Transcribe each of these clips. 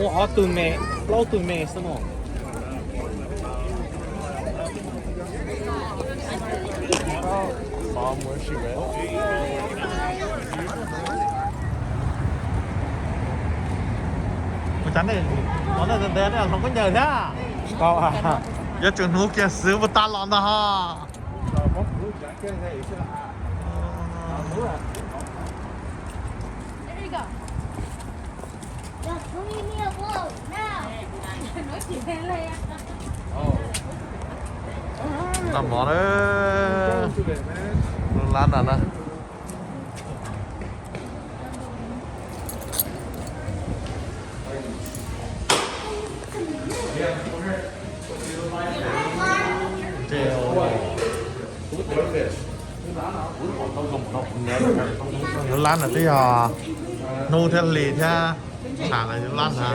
Ob tug me, plaub tug me xwb no. Ua cas nej los nej ntev ntev nej hloov khaub ncaws thiab? Yuav tsum hnov kiag xwb puas tag los ntag ho. Tau mov na, lub lab ntawd na. Lub lab no twb yog hnub thiab hli thiab tshav lawm lub lab na.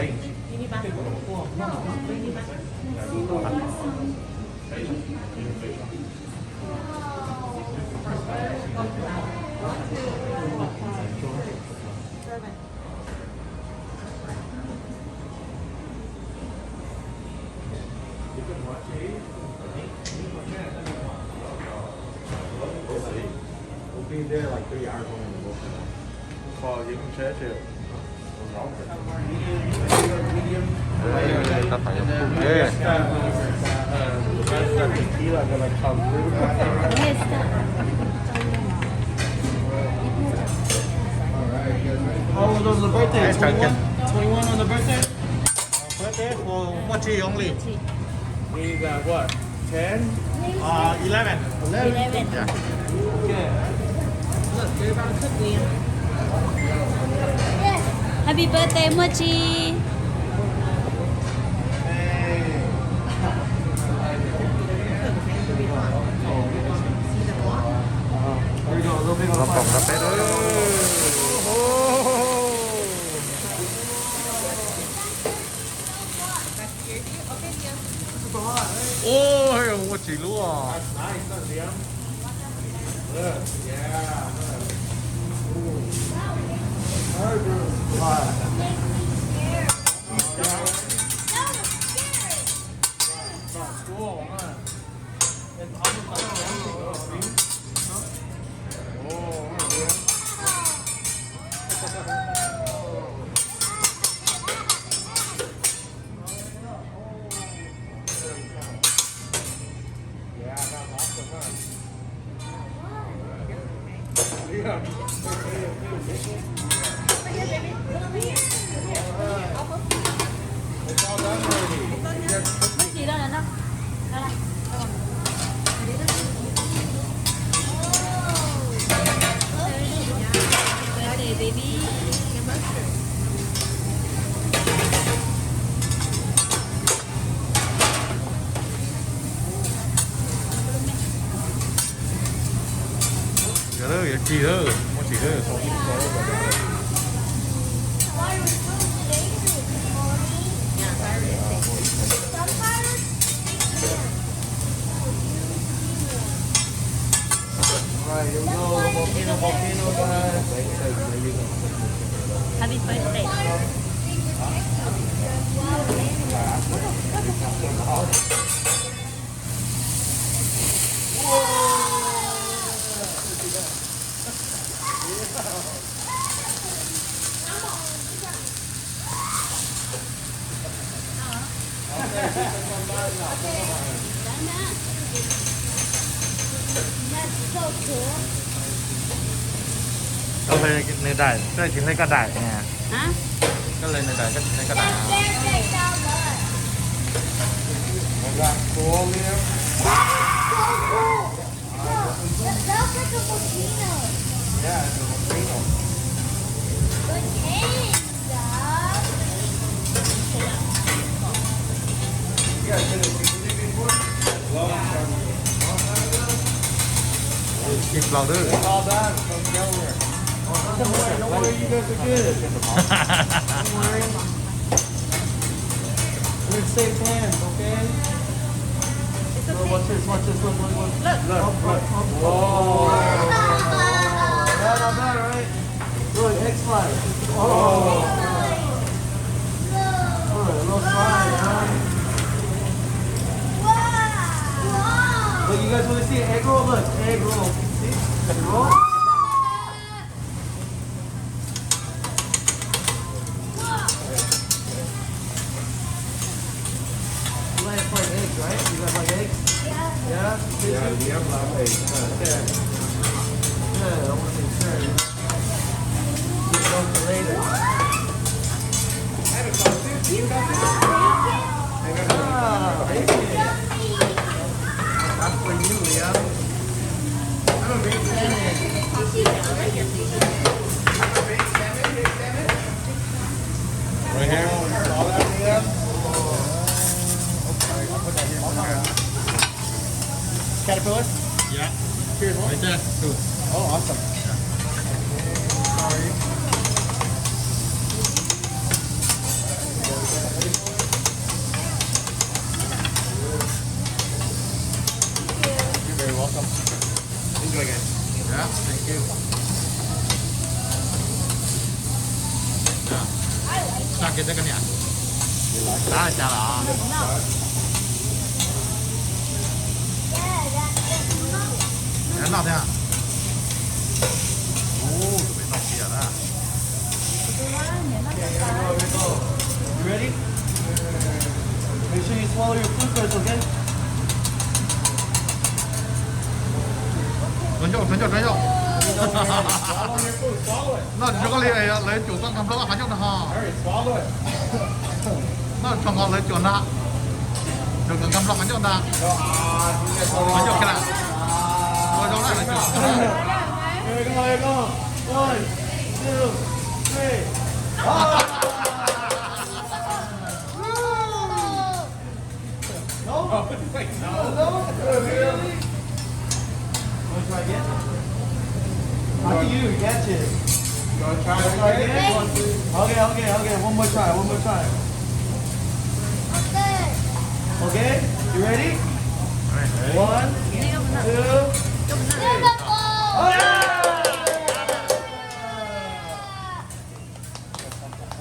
How old was the birthday? Twenty-one? Twenty-one on the birthday? Birthday for Mochi only. He's uh, what? Ten? Uh, eleven. Eleven? Yeah. Okay. Look, they're about to cook, Liam. Happy birthday, Mochi. Hey. Here we go, a little bit on the fire. Ua, ua tsis luaj. Yuav tsis, muaj tsis. Happy birthday. Koj hle nws daim, koj tsis hle koj daim. Hả? Koj hle nws daim, koj tsis hle koj daim. Those are cappuccino. Yeah, it's a volcano. Good game, dog. You guys been to Fiji before? Long time ago. Long time ago? Keep louder. It's all done. Come over. Don't worry, don't worry, you guys are good. Don't worry. We're in safe hands, okay? It's okay. Watch this, watch this, look, look, look. Look, look, look. Whoa. Not bad, right? Look, X five. Oh. Look, you guys want to see an egg roll? Look, egg roll. See? Egg roll. You guys like eggs, right? You guys like eggs? Yeah. Yeah? Yeah, we have a lot of eggs. Yeah. Good. I want to make sure. Right here. Caterpillar? Yeah. Here's one. Right there. Cool. Oh, awesome. Sorry. You're very welcome. Enjoy, guys. Yeah, thank you. Xav kiag tej koj niam. Xav cas los? Noj thiab. Ub, tus pem noj tiag na. You ready? Make sure you swallow your food first, okay? Qhov ncauj, qhov ncauj, qhov ncauj. Noj tsis tshua nqos li, lawv cuam tau nkag nplo qhov ncauj ntag ho. Noj tshua nqos lawv cuam ntag. Cuam nkag nplo qhov ncauj ntag. Qhov ncauj kiag lawm. Ua zoo na, lawv cuam. Here we go, here we go. One, two, three. No? No? Really? Want to try again? I think you catch it. You want to try it again? Okay, okay, okay. One more try, one more try. Okay, you ready? One, two, three. Oh, yeah!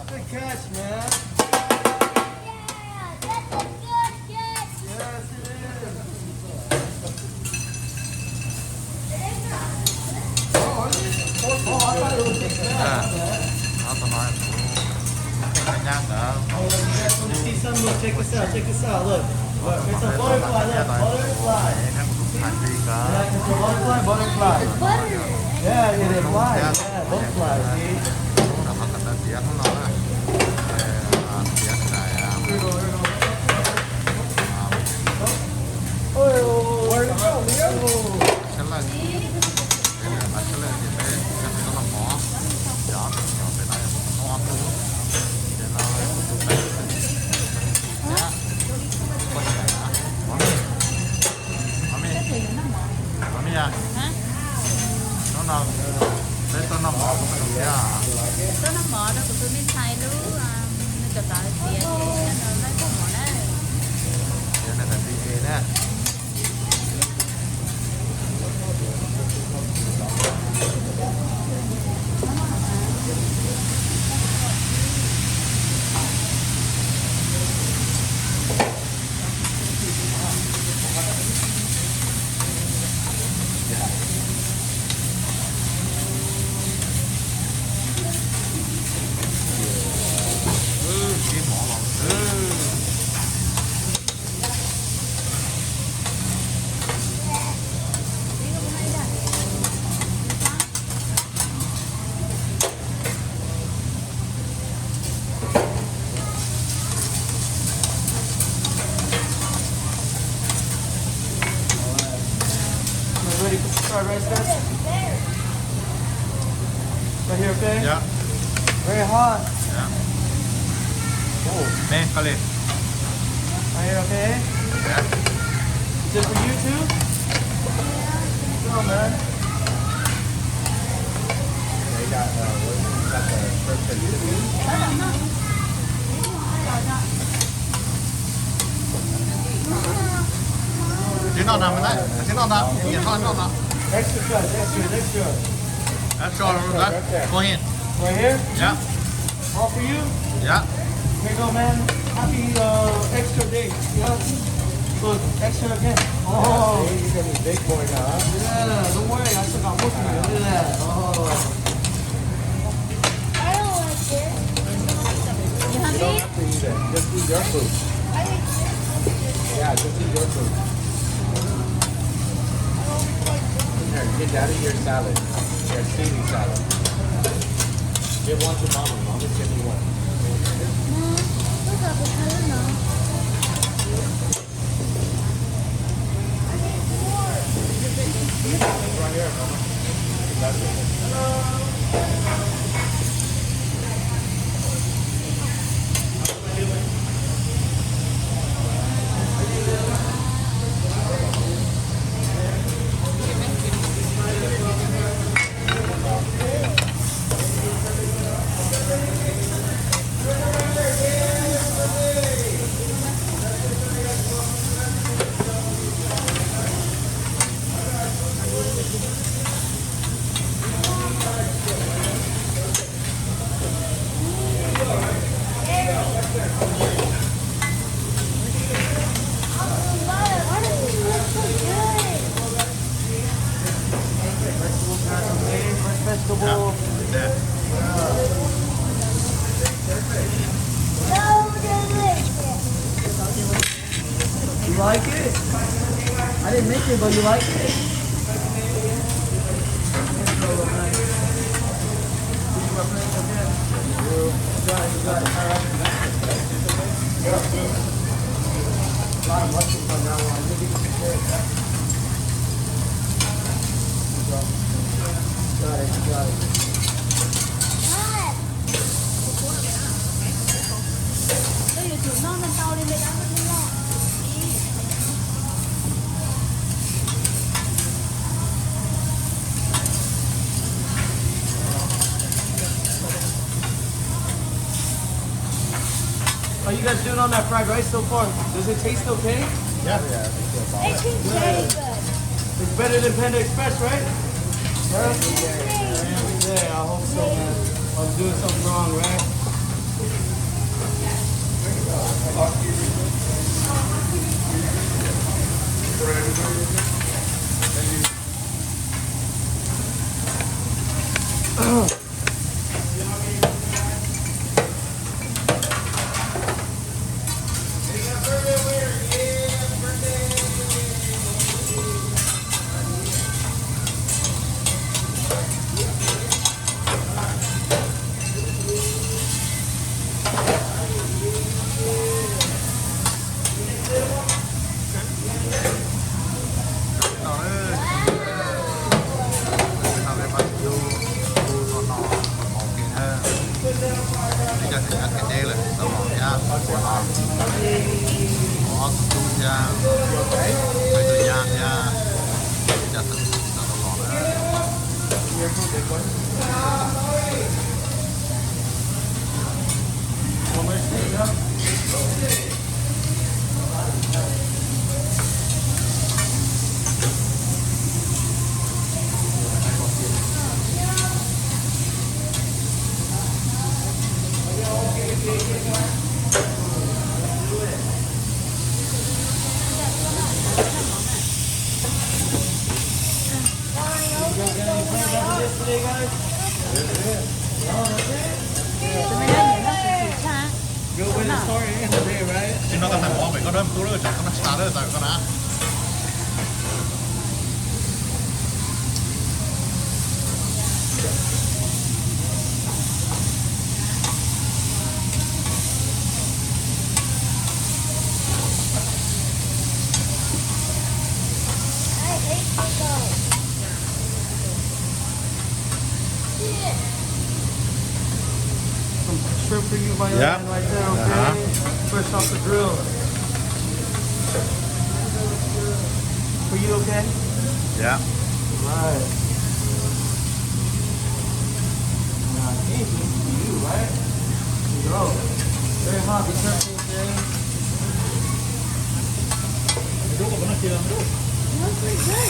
Good catch, man. Yeah, that's a good catch. Yes, it is. Oh, I thought it was just that. Tab tom no kuv nyab ntawd. Oh, you guys want to see some? Look, check this out, check this out, look. Look, there's a butterfly, look, butterfly. Yeah, it's a butterfly, butterfly. Yeah, yeah, they fly. Yeah, butterfly, see? Hnub no peb tuaj noj mov kuv tus me ntxhais lub, nws cov tod hais tias ces nws laib poj mov na. Ces nws hais tias na. We're ready for some fried rice, guys. Right here, okay? Yeah. Very hot. Yeah. Oh. Right here, okay? Yeah. Is it for you too? Come on, man. They got, uh, what, got the shrimp and seafood? Tsis noj na, tsis noj na, noj na. Extra fries, extra, extra. Extra, right there. Go ahead. Right here? Yeah. All for you? Yeah. Here you go, man. Happy uh, extra day. Yeah. Look, extra again. Oh. See, you can be big boy now, huh? Yeah, don't worry. I still got more for you. Look at that. Oh. I don't like it. You don't have to eat it. Just eat your food. Yeah, just eat your food. Here, give daddy your salad. Your seaweed salad. Give one to mommy. Mommy's giving you one. No, look at the color now. Vegetables, guys, okay? Fresh vegetable. Yeah. Yeah. So delicious. You like it? I didn't make it, but you like it? Enjoy, enjoy. A lot of mushrooms on that one. Got it, got it. How you guys doing on that fried rice so far? Does it taste okay? Yeah. It tastes very good. It's better than Panda Express, right? Yeah? Yeah, I hope so, man. I was doing something wrong, right? Ib co tus nyab kev deb lawm tau los thiab, ua no, ob tug tub thiab, peb tus nyab thiab, ib co tus tsis tau los na. Tsis no koj tais mov pem koj dawb tub lawm tsam koj noj tsis tas lawm tas koj na. Some shrimp for you, my man, right there, okay? Fresh off the grill. For you, okay? Yeah. All right. Nah, anything for you, right? Here you go. Very hot, be careful, okay? That's pretty good.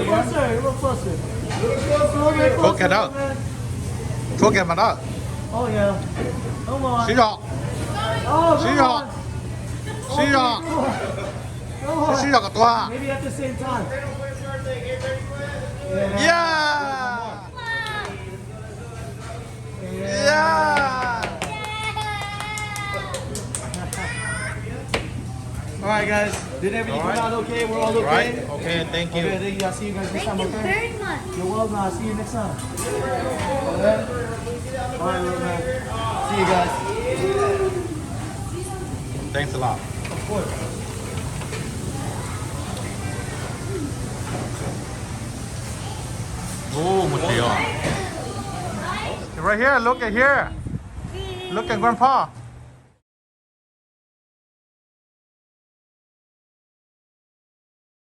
Closer, a little closer. A little closer, a little closer, man. Tshuab kiag mas na. Oh, yeah. Come on. Siv zog. Oh, come on. Siv zog. Siv zog. Come on. Siv zog kom tuag. Maybe at the same time. Yeah. Yeah. Yeah. All right, guys. Did everything come out okay? We're all okay? All right. Okay, thank you. Okay, thank you. I'll see you guys next time, okay? Thank you very much. You're welcome. I'll see you next time. Okay? All right, man. See you guys. Thanks a lot. Of course. Ooh, mus tsev os. Right here, look at here. Look at grandpa.